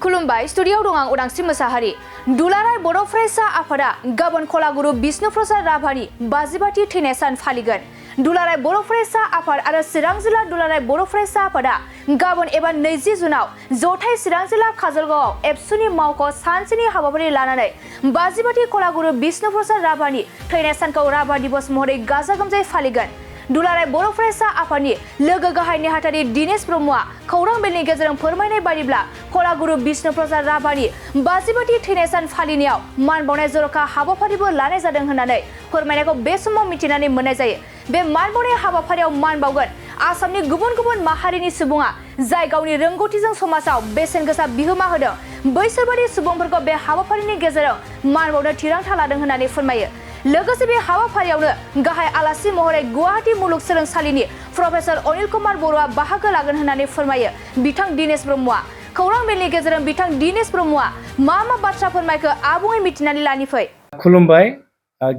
खुलुमबाय स्टुडियाव दं आं उदांस्रि मोसाहारि। दुलाराय बर' फरायसा आफादा गाबोन कलागुरु बिष्णु प्रसाद राभानि 52थि थैनाय सान फालिगोन। दुलाराय बर' फरायसा आफाद आरो चिरां जिल्ला दुलाराय बर' फरायसा आफादा गाबोन एबा 20 जुनाव जथाय चिरां जिल्ला काजलगावआव एबसुनि मावख' सानसेनि हाबाफारि लानानै 52थि कलागुरु बिष्णु प्रसाद राभानि थैनाय सानखौ राभा दिवस महरै गाजा गोमजायै फालिगोन। दुलाराय बर' फरायसा आफादनि लोगो गाहाय नेहाथारि दिनेश ब्रह्मआ खौरां बिलनि गेजेरजों फोरमायनाय बायदिब्ला कलागुरु बिष्णु प्रसाद राभानि 52थि थैनाय सान फालिनायाव मान बावनाय जर'खा हाबाफारिबो लानाय जादों होननानै फोरमायनायखौ बे समाव मिथिनानै मोननाय जायो। बे मान बावनाय हाबाफारियाव मान बावगोन आसामनि गुबुन गुबुन माहारिनि सुबुङा जाय गावनि रोंगौथिजों समाजाव बेसेन गोसा बिहोमा होदों बैसोरबादि सुबुंफोरखौ बे हाबाफारिनि गेजेरजों मान बावनो थिरांथा लादों होननानै फोरमायो। लोगोसे बे हाबाफारियावनो गाहाय आलासि महरै गुवाहाटी मुलुगसोलोंसालिनि प्रफेसर अनिल कुमार बर'आ बाहागो लागोन होननानै फोरमायो बिथां दिनेश ब्रह्मआ। खौरां बिलनि गेजेरजों बिथां दिनेश ब्रह्मआ मा बाथ्रा फोरमायखो आबुङै मिथिनानै लानि फै। खुलुमबाय।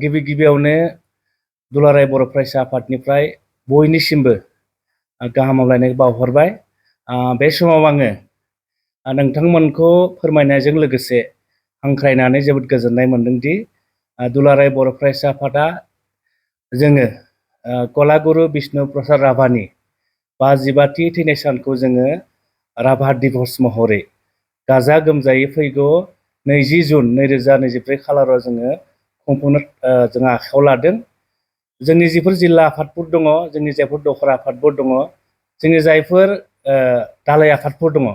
गिबियावनो दुलाराय बर' फरायसा आफादनिफ्राय बयनिसिमबो गाहाम हामलायनायखौ बावहरबाय। बे समाव आङो नोंथांमोनखौ फोरमायनायजों लोगोसे हांख्रायनानै जोबोद गोजोननाय मोनदोंदि दुलाराय बर' फरायसा आफादा जोङो कलागुरु बिष्णु प्रसाद राभानि 52थि थैनाय सानखौ जोङो राभा दिवस महरै गाजा गोमजायै फैगौ 20 जुन 2024 खालाराव जोङो खुंफुंनो जोङो आखायाव लादों। जोंनि जिफोर जिल्ला आफादफोर दङ, जोंनि जायफोर दखरा आफादफोर दङ, जोंनि जायफोर दालाय आफादफोर दङ,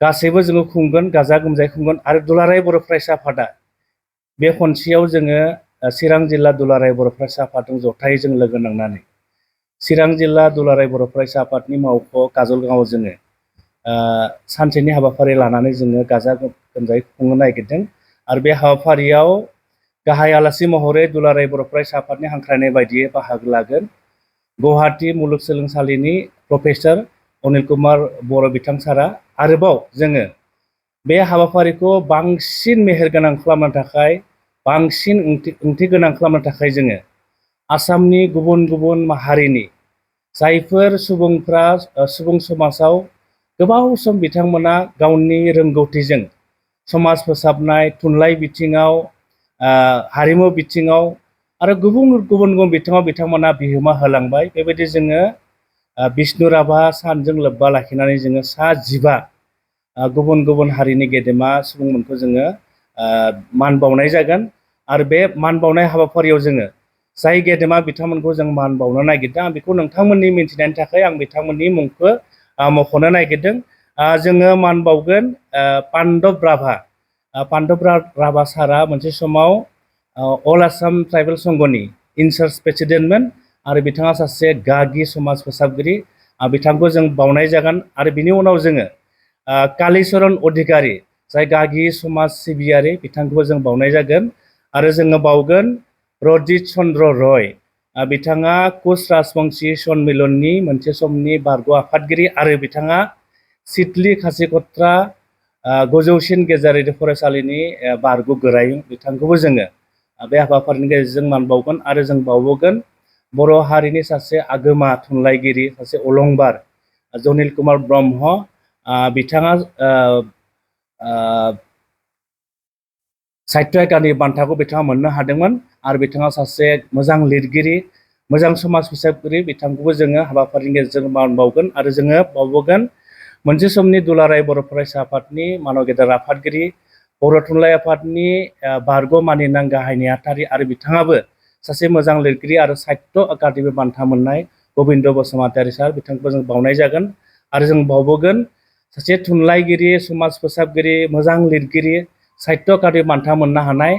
गासैबो जोङो खुंगोन, गाजा गोमजायै खुंगोन। आरो दुलाराय बर' फरायसा आफादा बे खनसेयाव जोङो चिरां जिल्ला दुलाराय बर' फरायसा आफादजों जथायै जों लोगो नांनानै चिरां जिल्ला दुलाराय बर' फरायसा आफादनि मावख' काजलगावआव जोङो सानसेनि हाबाफारि लानानै जोङो गाजा गोमजायै खुंनो नागिरदों। आरो बे हाबाफारियाव गाहाय आलासि महरै दुलाराय बर' फरायसा आफादनि हांख्रायनाय बायदियै बाहागो लागोन गुवाहाटी मुलुगसोलोंसालिनि प्रफेसर अनिल कुमार बर' बिथां सारा। आरोबाव जोङो बे हाबाफारिखौ बांसिन मेहेरगोनां खालामनो थाखाय, बांसिन ओंथि गोनां खालामनो थाखाय जोङो आसामनि गुबुन गुबुन माहारिनि जायफोर सुबुंफ्रा सुबुं समाजाव गोबाव सम बिथांमोना गावनि रोंगौथिजों समाज फोसाबनाय, थुनलाइ बिथिङाव, हारिमु बिथिङाव आरो गुबुन गुबुन बिथिङाव बिथांमोना बिहोमा होलांबाय। बेबायदि जोङो बिष्णु राभा सानजों लोब्बा लाखिनानै जोङो 15 गुबुन गुबुन हारिनि गेदेमा सुबुंमोनखौ जोङो मान बावनाय जागोन। आरो बे मान बावनाय हाबाफारियाव जोङो जाय गेदेमा बिथांमोनखौ जों मान बावनो नागिरदों, आं बेखौ नोंथांमोननि मिन्थिनायनि थाखाय आं बिथांमोननि मुंखौ मख'नो नागिरदों। जोङो मान बावगोन पान्डब राभा। पान्डब राभा सारा मोनसे समाव अल आसाम ट्राइबेल संघनि इनचार्ज प्रेसिडेन्टमोन आरो बिथाङा सासे गागि समाज फोसाबगिरि। बिथांखौ जों बावनाय जागोन। आरो बिनि उनाव जोङो कालीचरण अधिकारी जाय गागि समाज सिबियारि, बिथांखौबो जों बावनाय जागोन। आरो जोङो बावगोन रजित चन्द्र रय। बिथाङा कुच राजबंशी सन्मिलननि मोनसे समनि बारग' आफादगिरि आरो बिथाङा सिडली खासिकत्रा गोजौसिन गेजेरारि फरायसालिनि बारग' गोरायुं। बिथांखौबो जोङो बे हाबाफारिनि गेजेरजों मान बावगोन। आरो जों बावबोगोन बर' हारिनि सासे आगोमा थुनलाइगिरि, सासे अलंबार जनिल कुमार ब्रह्म। बिथाङा साहित्य एकाडेमि बान्थाखौ बिथाङा मोननो हादोंमोन। आरो बिथाङा सासे मोजां लिरगिरि, मोजां समाज फोसाबगिरि। बिथांखौबो जोङो हाबाफारिनि गेजेरजों मान बावगोन। आरो जोङो बावबोगोन मोनसे समनि दुलाराय बर' फरायसा आफादनि मानव गेदेर आफादगिरि, बर' थुनलाइ आफादनि बारग' मानिनां गाहाय नेहाथारि आरो बिथाङाबो सासे मोजां लिरगिरि आरो साहित्य एकाडेमि बान्था मोननाय गबिन्द बसुमतारी सार। बिथांखौ जों बावनाय जागोन। आरो जों बावबोगोन सासे थुनलाइगिरि, समाज फोसाबगिरि, मोजां लिरगिरि, साहित्य एकाडेमि बान्था मोननो हानाय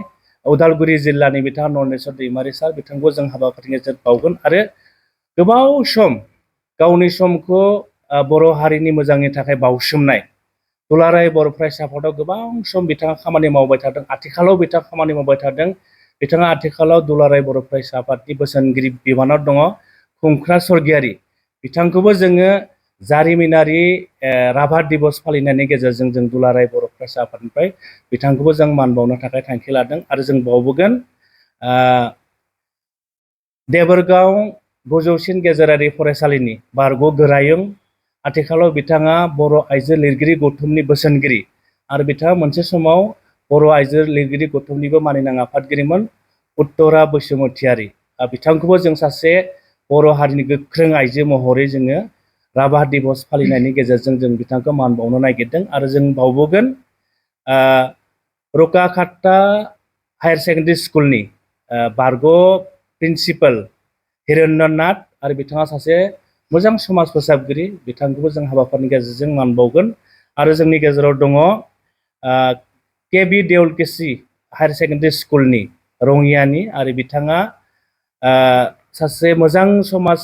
उदालगुरि जिल्लानि बिथाङा नरेश्वर दैमारि सार। बिथांखौ जों हाबाफारिनि गेजेरजों बावगोन। आरो गोबाव सम गावनि समखौ बर' हारिनि मोजांनि थाखाय बावसोमनाय दुलाराय बर' फरायसा आफादाव गोबां सम बिथाङा खामानि मावबाय थादों। आथिखालाव बिथाङा खामानि मावबाय थादों। बिथाङा आथिखालाव दुलाराय बर' फरायसा आफादनि बोसोनगिरि बिबानाव दङ, खुंख्रा स्वर्गियारि। बिथांखौबो जोङो जारिमिनारि राभा दिवस फालिनायनि गेजेरजों जों दुलाराय बर' फरायसा आफादनिफ्राय बिथांखौबो जों मान बावनो थाखाय थांखि लादों। आरो जों बावबोगोन देबोरगाव गोजौसिन गेजेरारि फरायसालिनि बारग' गोरायुं। आथिखालाव बिथाङा बर' आइजो लिरगिरि गौथुमनि बोसोनगिरि आरो बिथाङा मोनसे समाव बर' आइजो लिरगिरि गौथुमनिबो मानिनां आफादगिरिमोन उत्तरा बैसुमतियारि। बिथांखौबो जों सासे बर' हारिनि गोख्रों आइजो महरै जोङो राभा दिबस फालिनायनि गेजेरजों जों बिथांखौ मान बावनो नागिरदों आरो जों बावबोगोन। रुकाखाता हायार सेकेन्डारि स्कुलनि बारग' प्रिन्सिपाल हिरण्यनाथ आरो बिथाङा सासे मोजां समाज फोसाबगिरि, बिथांखौबो जों हाबाफारिनि गेजेरजों मान बावगोन। आरो जोंनि गेजेराव दङ केबि देउलकेसि हायार सेकेन्डारि स्कुलनि रङियानि, आरो बिथाङा सासे मोजां समाज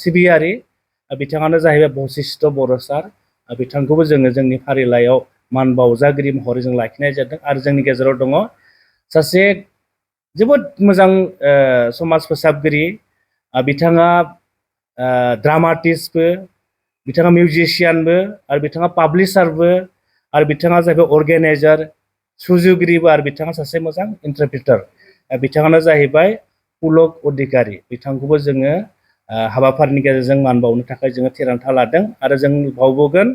सिबियारि, बिथाङानो जाहैबाय बशिष्ठ बर' सार। बिथांखौबो जोङो जोंनि फारिलाइयाव मान बावजागिरि महरै जों लाखिनाय जादों। आरो जोंनि गेजेराव दङ सासे जोबोद मोजां समाज फोसाबगिरि, बिथाङा ड्रामाटिस्टबो, बिथाङा मिउजिशियानबो, आरो बिथाङा पाब्लिसारबो, आरो बिथाङा जाहैबाय अर्गेनाइजार सुजुगिरिबो, आरो बिथाङा सासे मोजां इन्टारप्रिटार। बिथाङानो जाहैबाय पुलक अधिकारी। बिथांखौबो जोङो हाबाफारिनि गेजेरजों मान बावनो थाखाय जोङो थिरांथा लादों। आरो जों बावबोगोन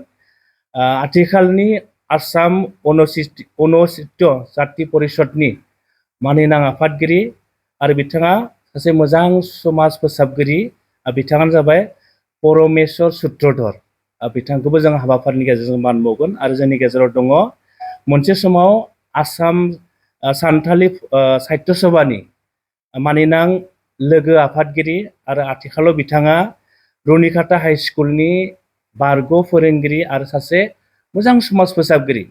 आथिखालनि आसाम अनुसूचित जाति परिषदनि मानिनां आफादगिरि, आरो बिथाङा सासे मोजां समाज फोसाबगिरि, बिथाङानो जाबाय परमेश्वर सूत्रधर। बिथांखौबो जों हाबाफारिनि गेजेरजों मान बावगोन। आरो जोंनि गेजेराव दङ मोनसे समाव आसाम सानथालि साहित्य सभानि मानिनां लोगो आफादगिरि, आरो आथिखालाव बिथाङा रुनिखाता हाइ स्कुलनि बारग' फोरोंगिरि आरो सासे मोजां समाज फोसाबगिरि,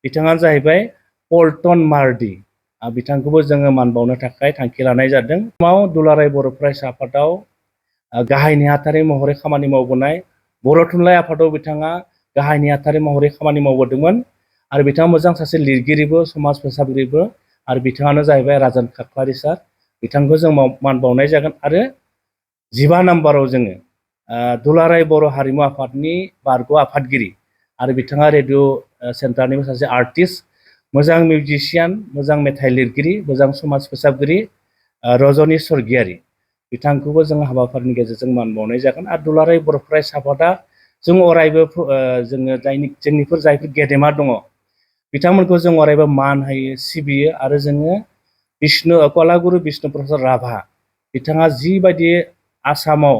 बिथाङानो जाहैबाय पल्टन मार्डि। बिथांखौबो जोङो मान बावनो थाखाय थांखि लानाय जादों। दुलाराय बर' फरायसा आफादाव गाहाय नेहाथारि महरै खामानि मावबोनाय, बर' थुनलाइ आफादाव बिथाङा गाहाय नेहाथारि महरै खामानि मावबोदोंमोन। आरो बिथाङा मोजां सासे लिरगिरिबो, समाज फोसाबगिरिबो, आरो बिथाङानो जाहैबाय राजोन खाख्लारि सार। बिथांखौ जों मान बावनाय जागोन। आरो 15 नाम्बाराव जोङो दुलाराय बर' हारिमु आफादनि बारग' आफादगिरि, आरो बिथाङा रेडिअ' सेन्टारनिबो सासे आर्टिस्ट, मोजां मिउजिशियान, मोजां मेथाइ लिरगिरि, मोजां समाज फोसाबगिरि रजनि स्वर्गियारि। बिथांखौबो जों हाबाफारिनि गेजेरजों मान बावनाय जागोन। आरो दुलाराय बर' फरायसा आफादा जों अरायबो जोङो जोंनिफोर जायफोर गेदेमा दङ बिथांमोनखौ जों अरायबो मान होयो, सिबियो। आरो जोङो कलागुरु बिष्णु प्रसाद राभा, बिथाङा जिबायदि आसामाव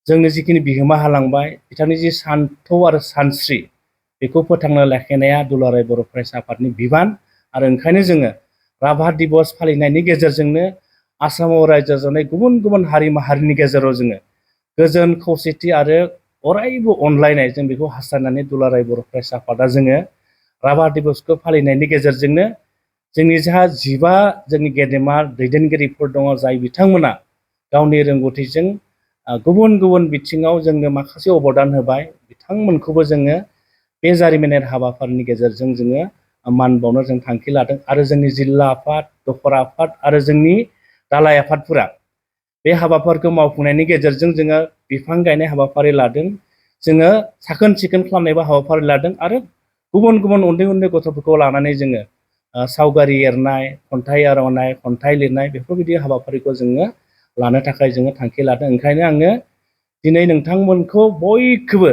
जोंनो जिखिनि बिहोमा होलांबाय, बिथांनि जि सान्थौ आरो सानस्रि, बेखौ फोथांना लाखिनाया दुलाराय बर' फरायसा आफादनि बिबान। आरो ओंखायनो जोङो राभा दिबस फालिनायनि गेजेरजोंनो आसामाव रायजो जानाय गुबुन गुबुन हारि माहारिनि गेजेराव जोङो गोजोन खौसेथि आरो अरायबो अनलायनाय, जों बेखौ हास्थायनानै दुलाराय बर' फरायसा आफादा जोङो राभा दिबसखौ फालिनायनि गेजेरजोंनो जोंनि जा 15 जोंनि गेदेमा दैदेनगिरिफोर दङ, जाय बिथांमोना गावनि रोंगौथिजों गुबुन गुबुन बिथिङाव जोंनो माखासे अबदान होबाय, बिथांमोनखौबो जोङो बे जारिमिनारि हाबाफारिनि गेजेरजों जोङो मान बावनो जों थांखि लादों। आरो जोंनि जिल्ला आफाद, दखरा आफाद आरो जोंनि दालाइ आफादफोरा बे हाबाफारिखौ मावफुंनायनि गेजेरजों जोङो बिफां गायनाय हाबाफारि लादों, जोङो साखोन सिखोन खालामनायबो हाबाफारि लादों, आरो गुबुन गुबुन उन्दै उन्दै गथ'फोरखौ लानानै जोङो सावगारि एरनाय, खन्थाइ आवरायनाय, खन्थाइ लिरनाय, बेफोरबायदि हाबाफारिखौ जोङो लानो थाखाय जोङो थांखि लादों। ओंखायनो आङो दिनै नोंथांमोनखौ बयखौबो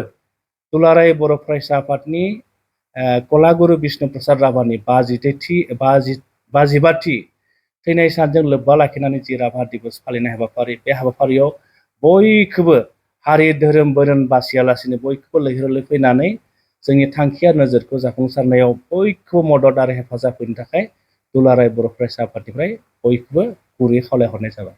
दुलाराय बर' फरायसा आफादनि कलागुरु बिष्णु प्रसाद राभानि 55थि थैनाय सानजों लोब्बा लाखिनानै जि राभा दिबस फालिनाय हाबाफारि, बे हाबाफारियाव बयखौबो हारि धोरोम बोरोन बासियालासिनो बयखौबो लैहोर लैहोर फैनानै जोंनि थांखि आरो नोजोरखौ जाफुंसारनायाव बयखौबो मदद आरो हेफाजाब होनो थाखाय दुलाराय बर' फरायसा आफादनिफ्राय बयखौबो गुरैयै खावलायहरनाय जाबाय।